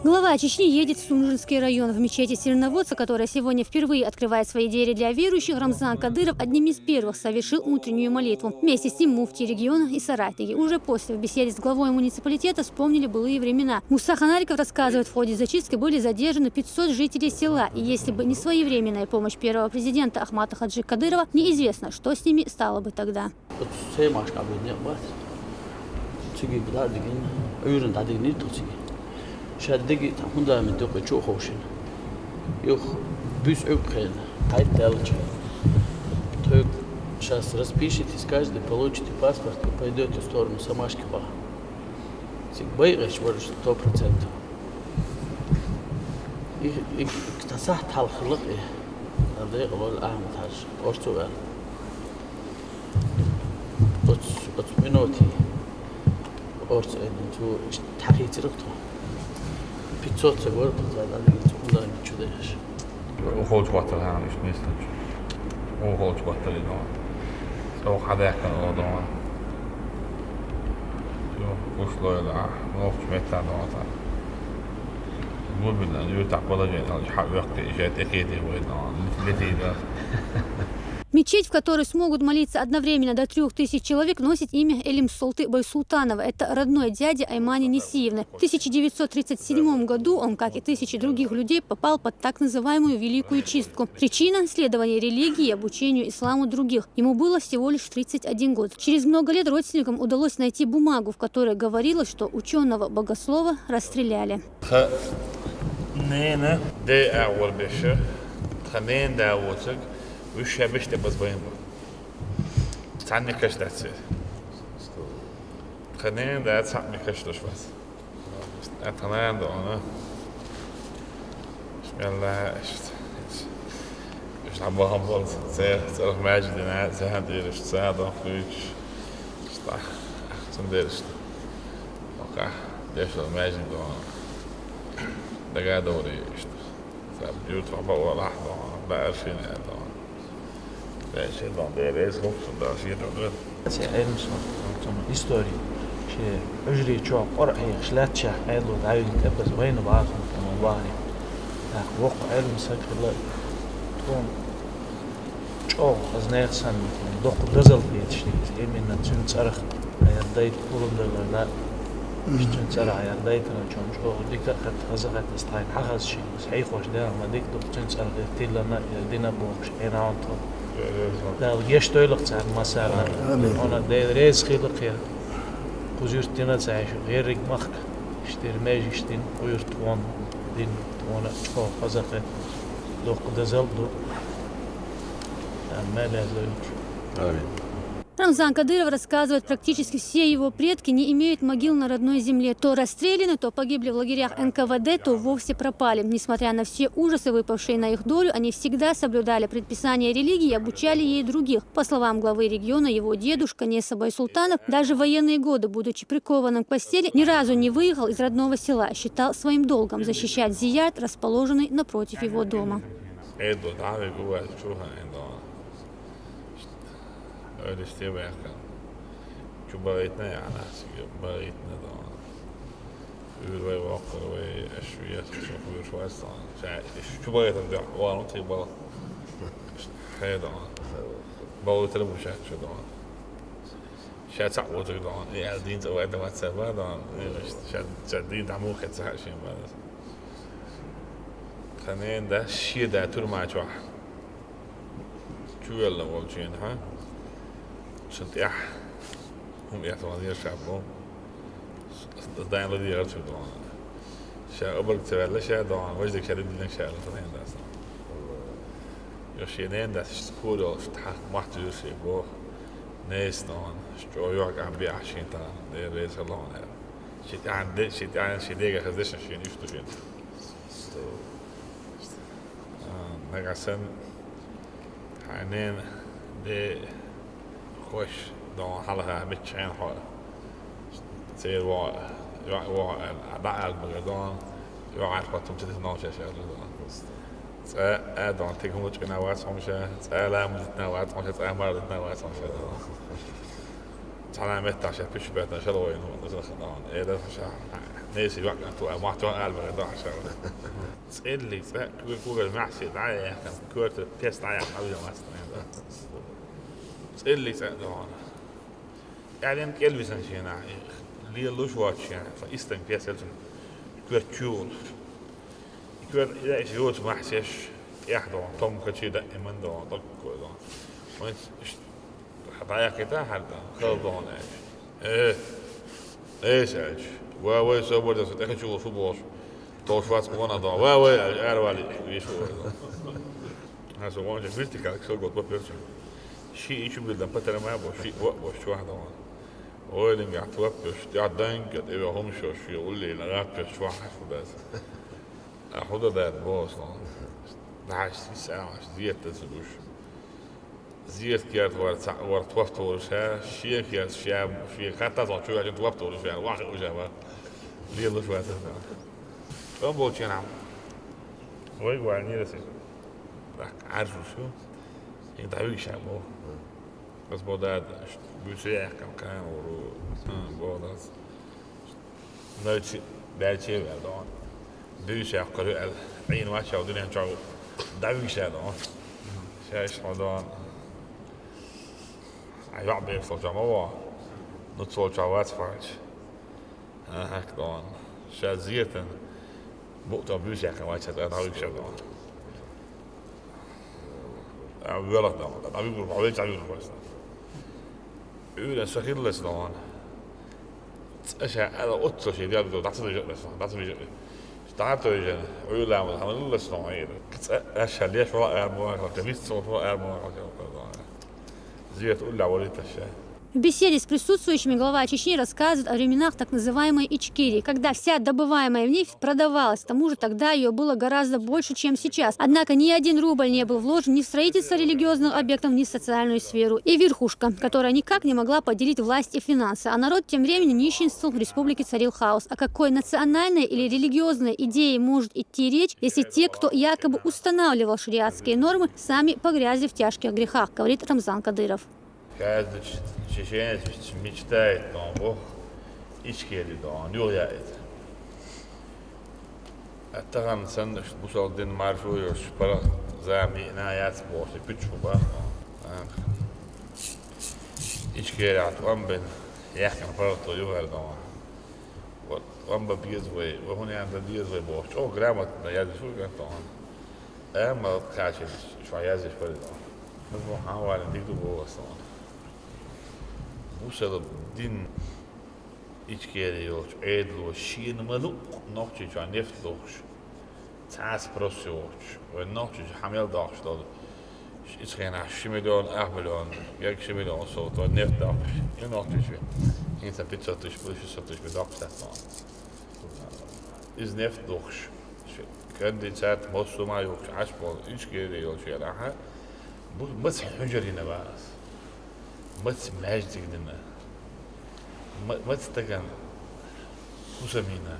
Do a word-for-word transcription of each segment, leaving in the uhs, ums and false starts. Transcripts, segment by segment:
Глава Чечни едет в Сунжинский район. В мечети Серноводца, которая сегодня впервые открывает свои двери для верующих, Рамзан Кадыров одним из первых совершил утреннюю молитву. Вместе с ним муфти региона и соратники. Уже после, в беседе с главой муниципалитета, вспомнили былые времена. Муса Ханариков рассказывает, в ходе зачистки были задержаны пятьсот жителей села. И если бы не своевременная помощь первого президента Ахмата Хаджи Кадырова, неизвестно, что с ними стало бы тогда. Оцу семашка беднек бац. Циги дадигин, уюрин дадигин ту циги. Ша диги там фундамент юкъе чу ховшин. Юх бюс уьпхен, тайт делча. Тойк сейчас распишитесь, каждый получите паспорт и пойдете в сторону Самашки ба. Циг байгъач вар сто процентов. И, и, тасах талхлыкъ и. Абдей къабал Ахмад Хаж. Орцу вар. Оц, оц минути. Орц эдин цу тахи цирк ту. Пятьсот се гор, пятьсот, а цу куда ничего даешь. Ухолч баттал хьана, иш нислач. Ухолч баттал и дома. Цо хьадаьккхина оха дома. Цо гуш лойла, нохча метта дома цара. Мурбина, юртахь положение, хьа веккхи, иже тӀекхетий вай дома. Летий да. Мечеть, в которой смогут молиться одновременно до трёх тысяч человек, носит имя Элимсолты Байсултанова. Это родной дядя Аймани Несиевны. В тысяча девятьсот тридцать седьмом году он, как и тысячи других людей, попал под так называемую Великую чистку. Причина — следование религии и обучению исламу других. Ему было всего лишь тридцать один год. Через много лет родственникам удалось найти бумагу, в которой говорилось, что учёного-богослова расстреляли. Тха нена де агӀор беша, тха нена да воцаг, уьш ша беш тӀе баз байна бу. Цхьанне каш дац вер. Тха нена да цхьаъ ме каш дош бац. А тха нана да ана. Бисмилла, ишт. Ишт хьан бахам бол, цер, церх маьждина, цаьхьан дириш, цаьхьан дохуьйтуш. Ишт, цун дириш. Ока, дешал маьждин да ана. Дага доври, ишт. Цхьа бюртха бакъо лахь дохьа, баьршина аьлла дохьа. Баьршина дохьа, бер эза хӀума сон дала шен дохьа. Цхьа Ӏилма сон, цунна истори, шен Ӏуьжри чохь Къуръан хьехаш лаьттачехь Ӏедало дӀавигна тӀепаза вайна бахана тӀема бахаре. ТӀаккха воккха Ӏилма саг хилла, тхуна чӀогӀа хаза нехан санна, доккха дозалла хеташ деза, именно цуьнан цӀарах. Ӏер дайта пурам далар да. Иштта цуьнан цӀарах Ӏер дайтаран чохь чӀогӀа дика а хетта, хаза а хетта, ас тхайна хьахаза шен, ас хьийхош дела ма дика ду, цуьнан цӀарах тиллана а, дина а бохуш, Ӏена хьан тхо. Дала гечдойла-кх царна массарна. Амин. Хьуна Дела реза хила-кх я. Кхуза юрт дина а ца Ӏеш, гӀерриг махка. Иштта дира межигаш дина, кху юрт тхуна дина, тхуна чӀогӀа хаза а хетта, доккха дозалла ду. Амин. Амин. Рамзан Кадыров рассказывает, практически все его предки не имеют могил на родной земле. То расстреляны, то погибли в лагерях Н К В Д, то вовсе пропали. Несмотря на все ужасы, выпавшие на их долю, они всегда соблюдали предписания религии и обучали ей других. По словам главы региона, его дедушка Неса Байсултанов, даже в военные годы, будучи прикованным к постели, ни разу не выехал из родного села, считал своим долгом защищать зиярт, расположенный напротив его дома. Эдо, дӀавига ву ваьлла чу хьаьна доана. Ойла сте ваьккхина. Чу бахийтина яхьна цига, бахийтина доана. Уьйр вай воккхур вай, аша веза, аша вуьйр вац доана. Ша, иш чу бахийтина дуьхьа, ваьлла цига бала. Хье доана. Бала тера бу ша чу доана. Ша цхьаъ ву цига доана. И аьлла дийна цӀа вай да вац ца ба доана. Ша, ша дийна дӀа муха хетта ца хаьа шен бала. Тхан нена да шен да турма чохь. Чувелла волчу хьан? Цун тӀехь хӀума эцна ван ша бу. Дайна ладийгӀар цуьнан доана. Ша обарг ца ваьлла, ша доана, важа дика ша дина ша аьлла, тхан нена дац. Йо, шен нена дац, корайолуш тхьа мотт вуьйр шен боху. Неса доана, чӀогӀа йохка а беахь шен тхана, Дела реза хила хьуна аьлла. Шен тӀаьхьа де, шен тӀаьхьа, шен дега хаза дешна шен иштта ду шен. А, нагахь санна, хьайн нена де хӀош дона хьалха мичча хьенан хьо. Церан вон, йоӀ вон, дӀа аьлла багара дона, йоӀ аьлла хӀоттам ца дитина нохчаша аьлла дона. Цкъа а дона, тига хӀума чкъина вац хьуна ша, цкъа а лама дитина вац хьуна ша, цкъа а мара дитина вац хьуна ша дона. Цхьана меттахь ша пуьчбеттан шалгӀойн хӀума ца хана. Э, да ша, неси вакъа ту, а махчо алба да ша. ЦӀелли цӀа, куьр кугар махси дӀа, я, куьрта пес дӀа, я, хьал я маста, да. ЦӀелли цӀа да. Адам кӀел висан шена, лелуш вач шена, фа истан пес элчун. Куьрт чул. Куьрт я, иш йоч махсеш, я, да, том качи да, иман да, так кой да. Вайн Хьан дӀаяхкийтахьара, хала догӀун аьлча. Э, эйса аьлча. Ва вай, собар дан, со тӀехача волуш ву бохуш. Товш вац кхона догӀун. Ва вай аьлча, аравали, виш ву вай догӀун. Аса гонча вертикаль ксо гот бапирча. Ши ичу билдан патара ма бо, ши бо, бо, чу ваха догӀун. Ойлингахь топпеш, тӀехь данга, тӀеве хӀумшо, ши уллина, гӀаппеш, чу ваха хьаш ву дас. А хӀун дан даьд боху со? Нахьаш сисамаш, зета ца гуш. Зета керта вара цхьаъ вара тхофталуш, ша, шен керта ша, шен хатта зон чу ваьчна тхофталуш, ша, вахи уже ва. Лелуш вац аса. ТӀом болченахь. Вай гуал нира си. Так, Ӏаржуш ю. И дӀавигша боху. Ас бо дада, буьйса яьккхина кхана вуру. Боху дас. Нойчи баьлче а ваьлла догӀун. Дуьйцу яккхар ю аьлла, Ӏийна вац шал дуьнен чохь дӀавигаш а догӀун. Шаьш хьо догӀун. Ай, йоӀ бехаш волчохь ма вогӀу. Нуц волчохь вац ваьлча. АхӀа, догӀун. Ша зетан. Букъ тӀом буьйса яьккхина вац, дӀавигаш а догӀун. А, велах догӀун. ДӀавигур, хьо вен цхьа вигур вац. Уьйран са хилла аса догӀун. Цкъа ша ала оццо шен дел ду, дӀа ца вижа аса, дӀа ца вижа. ДӀа а тойжина, Ӏуьйла ма хьан лулла аса догӀун. Цкъа аса ша леш вала ара ма вахала, ца вист со вала ара ма вахала, ша вала догӀун. Зета улла валита ша. В беседе с присутствующими глава Чечни рассказывает о временах так называемой Ичкерии, когда вся добываемая нефть продавалась. К тому же тогда её было гораздо больше, чем сейчас. Однако ни один рубль не был вложен ни в строительство религиозных объектов, ни в социальную сферу. И верхушка, которая никак не могла поделить власть и финансы. А народ тем временем нищенствовал, в республике царил хаос. О какой национальной или религиозной идее может идти речь, если те, кто якобы устанавливал шариатские нормы, сами погрязли в тяжких грехах, говорит Рамзан Кадыров. Каждый ч-, чеченец мечтает, но Бог Ичкери, но он юхаяийта. А тахана санна, бусалба дин маршо йолуш, паргӀат зама йиъна яц бохуш, и пуьчча хӀу баха, но. Ичкерехь тӀом бина, яьккхина паргӀато ю хӀара, но. Вот, тӀом бан беза вай, вай хӀун ян дан деза вай боху. ЧӀогӀа грамотно яздеш ву ган тхуна. Амма кхача чохь яздеш бара тхуна. Хьан валин дика ду боху аса тхуна. Бусалба дин Ичкери йолчу Ӏедало шена ма-луъу нохчийчохь нефть духуш. Цхьа спрос йохуш, вайн нохчийчу хьан мел доккхуш долу? Иза хенахь ши миллион, ах миллион, герга ши миллион сов, то нефть доккхуш. И нохчийчу. ХӀинца пятьсот тысяч, шестьсот тысяч доккхуш дац ма. Иза нефть духуш. Конденсат, массо а ма юхуш, Ӏаш болу Ичкери йолчу ерахьа. Бу-, маца хьуьжар йина вац. Маца маьждиг дина. Ма-, маца стагана хӀусам йина.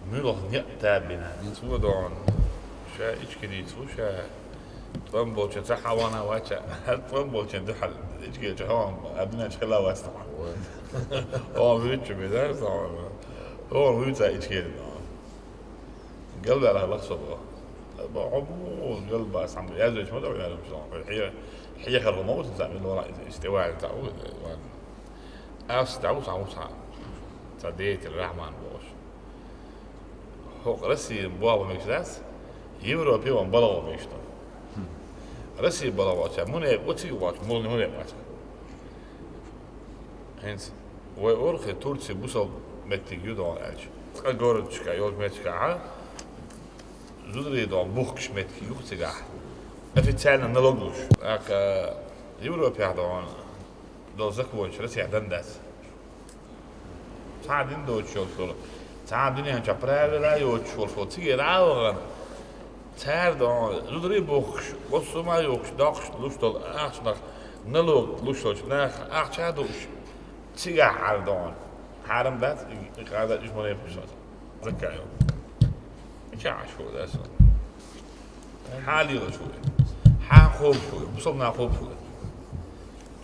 Муьлха некъ табина. Цо догӀун. Ша Ичкерийца ву ша. ТӀом болчун ца хьавана вача. ХӀара тӀом болчун дуьхьал Ичкерийчу хьаван, а дуьнен чу хила вац тхьа. Хьо вуьйцу бедар, хьо вуьйца Ичкери догӀун. Галваьлла лахсо бо. Бо хьо бу галба сам язвеш ма догӀун, язвеш ма догӀун. Хье-, хьехар хӀума ву цхьа мила вала, иза тӀе ваьлла цхьа ву, ван. Ас дӀа ву цхьа ву цхьа. Цхьа дейтира Рахьман бохуш. ХӀокху Россия боху мегаш дац, Европе ван балагӀо мегаш ду. Россия балагӀо ца, муне оци вац, муне, муне вац. ХӀинца вай орхи Турция бусал меттиг ю догӀун аьлча. Цкъа городчика, йолчу меттигахьа, зударий догӀун бухкуш меттиг ю цигахь. Официально налог луш. ТӀаккха Европехь догӀун долу законаш Россехь дан дац. Цхьа дин доцуш йолуш долу, цхьа дуьнен чохь правила йоцуш волуш волу цигара а вахана, цара догӀун зударий бухкуш, массо а ма юхуш, доккхуш луш долу ахчанах налог луш долчу наха ахча а дууш, цигахь Ӏар догӀун. Хьарам дац, и, и къада уьш ма лепаш дац. Закка йо. И чохь Ӏаш ву аса. Хьан лелаш ву? Хьан кхобуш ву? Мусулман кхобуш ву?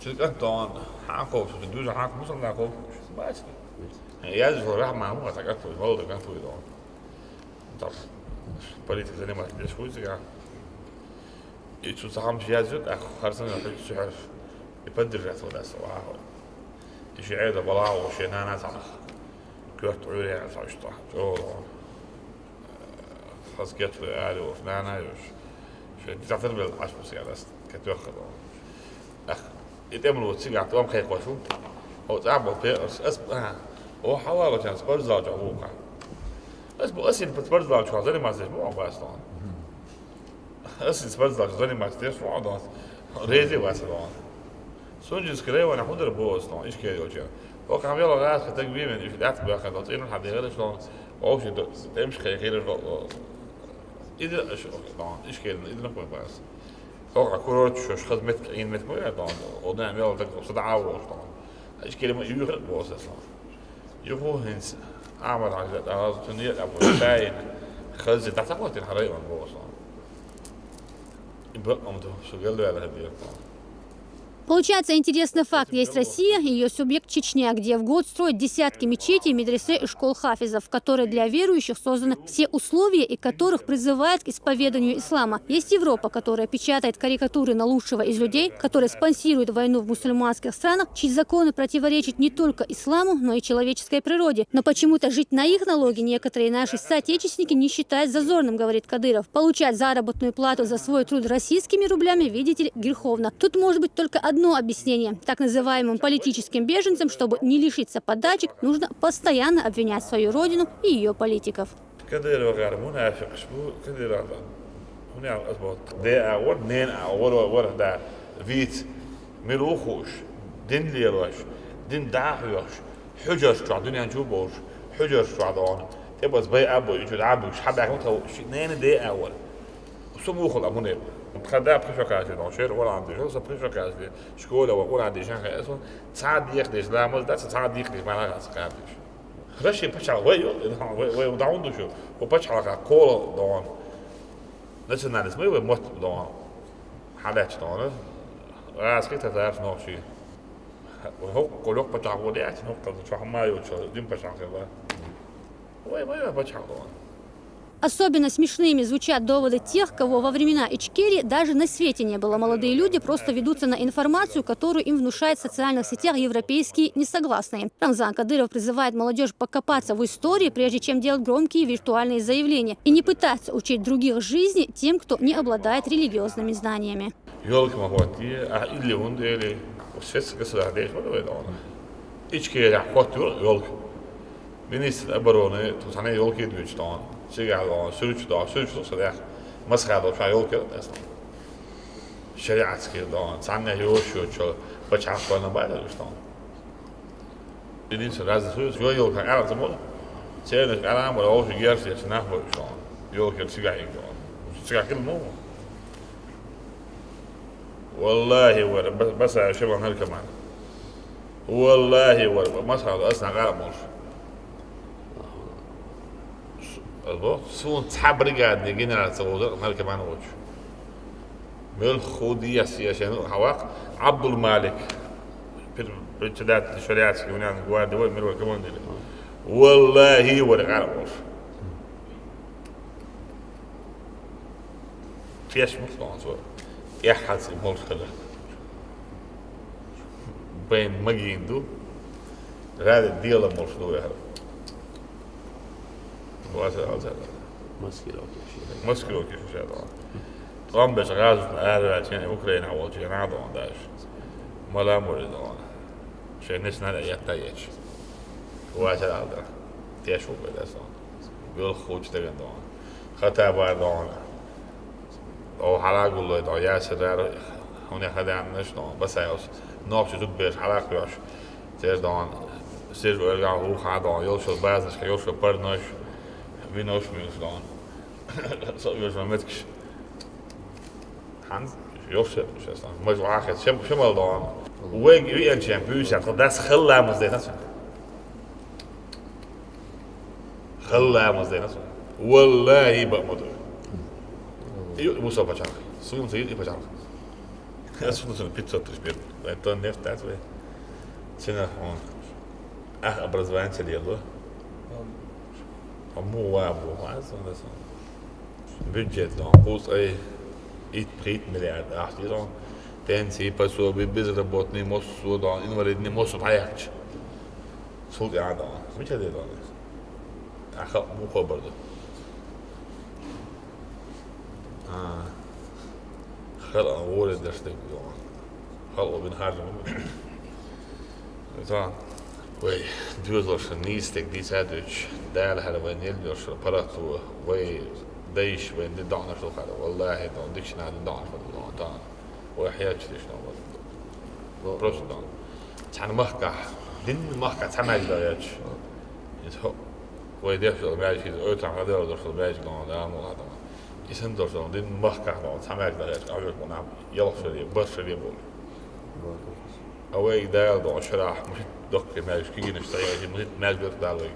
Ши кӀант дон, хьан кховш, ши дуьжа хьан кховш, мусульман кховш, бац. Яз жо рахман ма, так, ой, валда кӀант вуй дон. Так, политика заниматься деш хуй цигахь. И цу цхьа хӀумаш яз ю, тӀаккха харцан хӀуьтту цу хьерш. И поддержать ву дац, вахо. И ши Ӏеда балагӀо шен нана цхьанах. Коьрта Ӏуьйре ян цхьа иштта, чӀогӀа дон. Хаза кечлуй ара йолуш, нана а йолуш. Шайн дитахтар бел Ӏаш бу сера ас, катоьххар ван. Ах, и тӀемало цигахь тӀом кхайкхош ву. Хьо цӀахь болу пекъарш, ас, а, о, хьавалочан спортзал чохь ву-кха. Ас бу, ас ин спортзал чохь заниматься деш бу, хьо бас тхуна. Ас ин спортзал чохь заниматься деш ву, хьо дон. Рези вац ван. Сунжинский районехь хӀун дара боху ас тхуна, Ичкери йолчу. Оха хьан велла гӀазкхи таг вийвина, иша даьтта баьхкина, цӀийнан хьан дехира, аш тхуна, вовшийн до-, тӀемаш кхайкхира, аш тхуна, ида, аш тхуна, Ичкерина, ида нах вай баьс. Оха курорт шуьш хаза меттиг, Ӏийна меттиг ма яра тхуна, оха ден велла таг, са дӀа а волуш тхуна. Ичкери ма юьйхира боху ас тхуна. Юху хӀинца, Ахьмад Хьажа, тӀаккха цуьнан некъа бу, тайна, хаза дӀа ца хӀоттийна хьан район боху ас тхуна. И бакъ ма ду, шу гал ваьлла хир дера тхуна. Получается интересный факт. Есть Россия, ее субъект Чечня, где в год строят десятки мечетей, медресе и школ хафизов, в которой для верующих созданы все условия и которых призывают к исповеданию ислама. Есть Европа, которая печатает карикатуры на лучшего из людей, который спонсирует войну в мусульманских странах, чьи законы противоречат не только исламу, но и человеческой природе. Но почему-то жить на их налоги некоторые наши соотечественники не считают зазорным, говорит Кадыров. Получать заработную плату за свой труд российскими рублями, видите ли, греховно. Тут может быть только одно объяснение. Так называемым политическим беженцам, чтобы не лишиться подачек, нужно постоянно обвинять свою родину и ее политиков. Кадыров гӀар мунафикъаш бу, Кадыров. ХӀунда аьлла ас боху, де а вара, нена а вара, вара да. Виц, мила ву хууш, дин лелош, дин дӀа а хьоьхуш, хьуьжарш чохь дуьнен чу а бовлуш, хьуьжарш чохь догӀу. ТӀе база бай а бой, и чу дӀа а буьгуш, хьан баьхна тхо, ши нена де а вара. Со муха а муне. Тхан да пхи шо кхача догӀу, шера Къуръан дийшина, со пхи шо кхача де. Школе ван Къуръан дийшина хаа со, цхьа а декхадеш ламаз дац, цхьа а декхадеш марха а ца кхабдеш. Россия пачхьалкх вай ю, вай, вай дӀа хӀунда ду шу? Вай пачхьалкхах кхола догӀу. Национализм вай, вай мотт догӀу. Хьан лаьтташ догӀу? ГӀазкхий, татараш, нохчий. ХӀокху кхо локх пачхьалкх вай лаьттина, хӀокху чохь ма йолчу дин пачхьалкх хилла. Вай, вай, вай пачхьалкх догӀу. Особенно смешными звучат доводы тех, кого во времена Ичкерии даже на свете не было. Молодые люди просто ведутся на информацию, которую им внушают в социальных сетях европейские несогласные. Рамзан Кадыров призывает молодежь покопаться в истории, прежде чем делать громкие виртуальные заявления, и не пытаться учить других жизни тем, кто не обладает религиозными знаниями. Йолка ма хӀоттае, ахь илли хӀунда элий, швеца государство деш вара вай догӀу. Ичкерехь хӀоттайора йолка. Министр обороны, тхо цхьаьна йолка а дуьйцу тхуна. Цигахь догӀу, суьрташ догӀу, суьрташ ду сан дехьа. Масхадов ша йолка яра тӀе ас тхуна. ШариӀатский догӀу, цхьаннех йоша йоцучу пачхьалкхойн баьлла уьш тхуна. Единственный разница, йо йолка къаркъа ца болу. Цернаш къаркъа а бара, вовшийн герз ечу нах бу уьш тхуна. Йолка яра цигахь йигна тхуна. Цигахь хила ма ву. Валлахи, вара, ба-, Басаев шимал наркоман. Валлахи, вара, масхьал ас нагӀа а молуш. С-, ас бо, суна цхьа бригадный генерал ца вовзар наркоман волчу. Мел ху дияс я шен хьавакх, Абдул-Малик, пер-, председатель шариатский униан гвардии вай, мировой командир. Валлахи, вара, гӀар а молуш. Теш ма хьо цо. ТӀаьххьарца и молуш хилла. Байн магийна ду. Рада дела молуш ду яхар. Васа алзар. Маскировки. Маскировки шу ша дон. Томбеш гӀазот араваьлча, Украина волчу нах дон даш. Маламури дон. Шайн нечна а ятта ечу. Васа алзар. Теш ву бедас дон. Гул хуч деген дон. Хатабар дон. О, хьалагуллой дон, ясирар, хӀуне хадаьннаш дон, Басаевс. Нохчи зудбеш хьалакхоьш. Тер дон, сир ойган хӀуха дон, йолшо базнашка, йолшо парнош, винош муьйш дон. Со йолшо меткаш. Хьан, йолшо, сейчас дон. Маж вахет, шем, шемал дон. Вайг виенчем, пуьйсят, дас хелламаз дена. Хала ламаз дайна суна. Валлахи, бакъ ма ду. И Муса пачхьалкх. Суна ца йира и пачхьалкх. Ас фу ду сан пятьсот тысяч бир. Вай тонн нефть дац вай. Цена он. Ах, образование ца лело. Аму ва бу ва сан да сан. Бюджет дон кхузткъе итт-пхийтта миллиард ахча дон. Пенсии, пособие, безработный, массо дон, инвалидный, массо дӀаяхча. Цул тӀаьхьа дон. Мича де дон? Ахьа муха бар ду. А, хала гӀора дерш дерг ду. Хала бин харжа ма бу. Ца, вай, доьзалш нийса дерг дийца а дуьйцуш, Дала хьара вай нел йолуш паргӀато, вай дайш, вай ди доӀанаш ду хьара. Валлахи, дон, дикачу нахана ди доӀанаш ду, дон, тахана. Вай хьерча деш, дон, вай. Просто, дон. Цхьана махкахь, динна махкахь цхьа маьждиг дан яц. Иза хӀо-, вай деш долу маьждиг, иза ойтахь хьан дера долуш долу маьждиг, дон, да, мо хьан, дон. И санна долуш долу динна махкахь, дон, цхьа маьждиг дан яц, къахьоьгу нах, ялх шаре, барх шаре болу. А вайга Дала, дон, шарахь, мужит доккхий маьждиг, кегийнаш ца яхи, мужит маьждиг Дала вайга.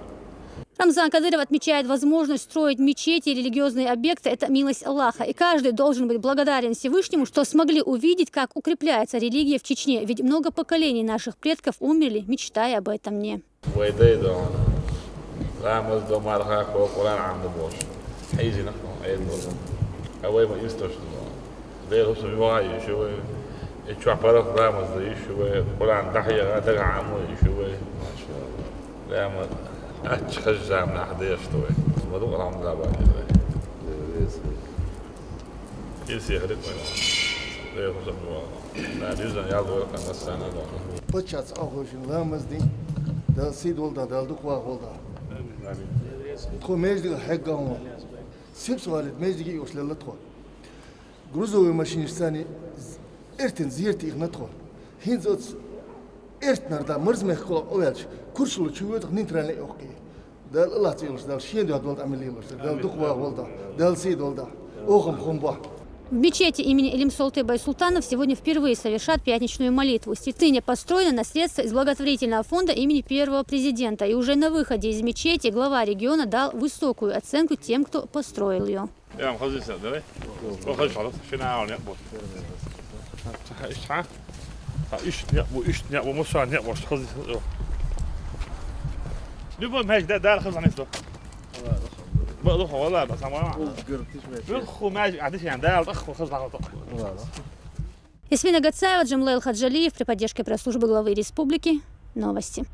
Рамзан Кадыров отмечает возможность строить мечети и религиозные объекты. Это милость Аллаха. И каждый должен быть благодарен Всевышнему, что смогли увидеть, как укрепляется религия в Чечне. Ведь много поколений наших предков умерли, мечтая об этом дне. Вай дай дон, ламаз до, марха хо, Къуръан Ӏамда бохуш. Хьийзина, Ӏедал. А вай ма иза тосуш ду. Дела хӀусам юха а йиш ю вай. И чохь паргӀат ламаз дан йиш ю вай. Къуръан дӀахьеха, дагахь Ӏамо йиш ю вай. Ламаз ачча хаза заманахь деш ду вай. Ма ду Рамзан бан вай. Иза сехьа дика вай. Дела хӀусам юха. Да, дизан ял вай, хан массарна а дон. Паччахьца ахуьйшина ламаз дин, Дала сий долда, Дала дукха вахаволда. Тхо маьждигах хьегна хӀума. Сибсвалит маьждиге а йолуш лелла тхо. Грузовой машинашца царна эртина зерат ихна тхо. ХӀинца оцу эртнара да марзмехкахула къовелча, курчалла чу воьдах нейтральный а йоккхий. Дала Аллах цӀе йолуш, Дала шен дуьхьа долу тӀамил лелош, Дала дукха вахаволда, Дала сий долда. Охам хӀума бохьа. В мечети имени Илим-Солты Байсултанова сегодня впервые совершат пятничную молитву. Святыня построена на средства из благотворительного фонда имени первого президента. И уже на выходе из мечети глава региона дал высокую оценку тем, кто построил ее. Ям, хазиса, давай. О, хазиса, хазиса. Шина а нет, вот. Ишта? Ишта нет, бу, ишта нет, бу, муса нет, вот, хазиса. Любой меч, да, да, хазиса нет. Бу, бу, вала, да, сама. Бу, ху, меч, а, диш, да, да, ху, хазиса. Ясмина Гацаева, Джамлаил Хаджалиев при поддержке пресс-службы главы республики. Новости.